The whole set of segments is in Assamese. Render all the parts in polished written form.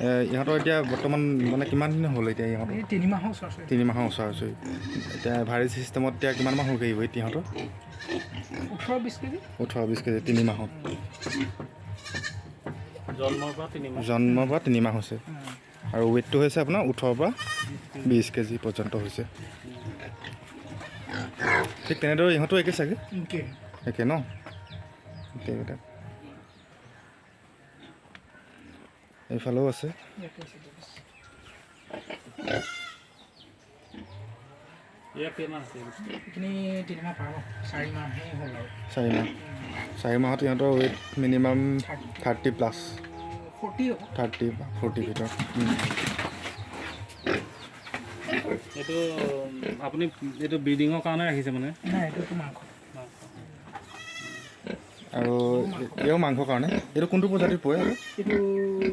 ইহঁতৰ এতিয়া বৰ্তমান মানে কিমান দিন হ'ল এতিয়া ইহঁতৰ? এই 3 মাহৰ ওচৰা ওচৰি। 3 মাহৰ ওচৰা ওচৰি। এতিয়া এভাৰেজ চিষ্টেমত এতিয়া কিমান মাহ হ'লগৈ ৱেইট ইহঁতৰ? 18-20 কেজি। 18-20 কেজি 3 মাহত। জন্মৰ পৰা 3 মাহ। জন্মৰ পৰা 3 মাহ হৈছে আৰু ৱেইটটো হৈছে আপোনাৰ 18ৰ পৰা 20 কেজি পৰ্যন্ত হৈছে। ঠিক তেনেদৰে ইহঁতো একে চাগে? একে। একে ন গোটেইকেইটা। এইফালেও আছে। ইয়াতে আছে বেছি। এয়া কেইমাহ আছে? এইখিনি 3 মাহ পাৰ হ'ব, 4 মাহেই হ'ল আৰু। 4 মাহ। 4 মাহত ইহঁতৰ ৱেইট মিনিমাম 30 প্লাছ। 40 হ'ব। 30-40 ভিতৰত। এইটো আপুনি এইটো ব্ৰিডিঙৰ কাৰণে ৰাখিছে মানে? নাই, এইটোতো মাংস। আৰু এয়াও মাংসৰ কাৰণে। এইটো কোনটো প্ৰজাতিৰ পৰে? এইটো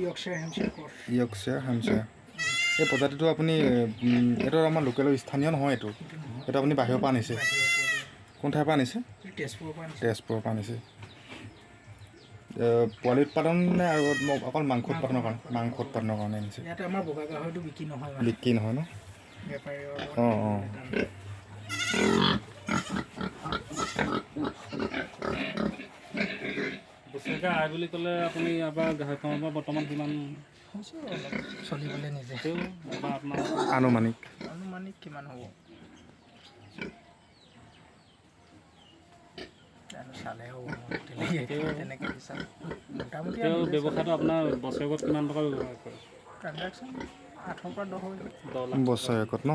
য়ৰ্কশ্বায়াৰ হেমশ্বায়াৰ ক্ৰছ। য়ৰ্কশ্বায়াৰ হেমশ্বায়াৰ। এই প্ৰজাতিটো আপুনি এইটো আমাৰ লোকেলৰ স্থানীয় নহয় এইটো? এইটো নহয়। এইটো আপুনি বাহিৰৰ পৰা আনিছে? বাহিৰৰ পৰা। কোন ঠাইৰ পৰা আনিছে? এইটো তেজপুৰৰ পৰা আনিছে। তেজপুৰৰ পৰা আনিছে। পোৱালি উৎপাদন নে আৰু অকল মাংস উৎপাদনৰ কাৰণে? মাংস উৎপাদনৰ কাৰণে আনিছে। ইয়াতে আমাৰ বগা গাহৰিটো বিক্ৰী নহয় মানে। বিক্ৰী নহয় ন? বেপাৰীৰ। অঁ অঁ বছৰেকীয়া আয় বুলি ক'লে আপুনি ইয়াৰ পৰা গাহৰি ফাৰ্মৰ পৰা বৰ্তমান কিমান? হৈছে অলপ চলিবলৈ নিজে। তেওঁ বা আপোনাৰ আনুমানিক। আনুমানিক কিমান হ'ব জানো, চালে হ'ব। মই তেনেকৈ হিচাপ মোটামুটি। তেওঁ ব্যৱসায়টো আপোনাৰ বছৰেকত কিমান টকা ব্যৱহাৰ কৰে? ট্ৰানজেকশ্যন 8ৰ পৰা 10 হৈ যায়। 10 লাখ। বছৰেকত ন?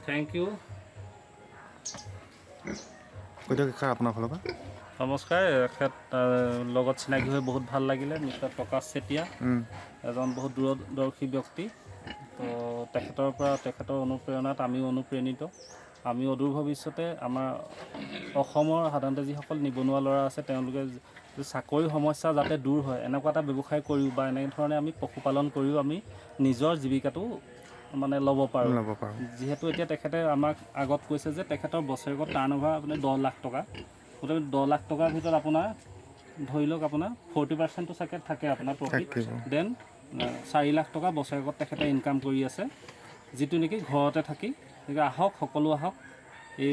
Thank U. কৈ দিয়ক এষাৰ আপোনাৰ ফালৰ পৰা। নমস্কাৰ। এখেত লগত চিনাকি হৈ বহুত ভাল লাগিলে। মিষ্টাৰ প্ৰকাশ চেতিয়া এজন বহুত দূৰদৰ্শী ব্যক্তি। তো তেখেতৰ পৰা, তেখেতৰ অনুপ্ৰেৰণাত আমিও অনুপ্ৰেণিত। আমি অদূৰ ভৱিষ্যতে আমাৰ অসমৰ সাধাৰণতে যিসকল নিবনুৱা ল'ৰা আছে, তেওঁলোকে যে চাকৰিৰ সমস্যা যাতে দূৰ হয়, এনেকুৱা এটা ব্যৱসায় কৰিও বা এনেধৰণে আমি পশুপালন কৰিও আমি নিজৰ জীৱিকাটো মানে ল'ব পাৰোঁ। ল'ব পাৰোঁ। যিহেতু এতিয়া তেখেতে আমাক আগত কৈছে যে তেখেতৰ বছৰেকত টাৰ্ণ অভাৰ আপোনাৰ 10 লাখ টকা। গতিকে 10 লাখ টকাৰ ভিতৰত আপোনাৰ ধৰি লওক আপোনাৰ 40%টো চাগে থাকে আপোনাৰ প্ৰফিট। থাকিব। Then 4 lakh টকা বছৰেকত তেখেতে ইনকাম কৰি আছে, যিটো নেকি ঘৰতে থাকি। গতিকে আহক, সকলো আহক এই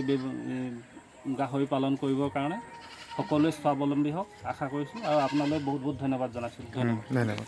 গাহৰি পালন কৰিবৰ কাৰণে। সকলোৱে স্বাৱলম্বী হওক আশা কৰিছোঁ আৰু আপোনালৈ বহুত বহুত ধন্যবাদ জনাইছোঁ। ধন্যবাদ। ধন্যবাদ।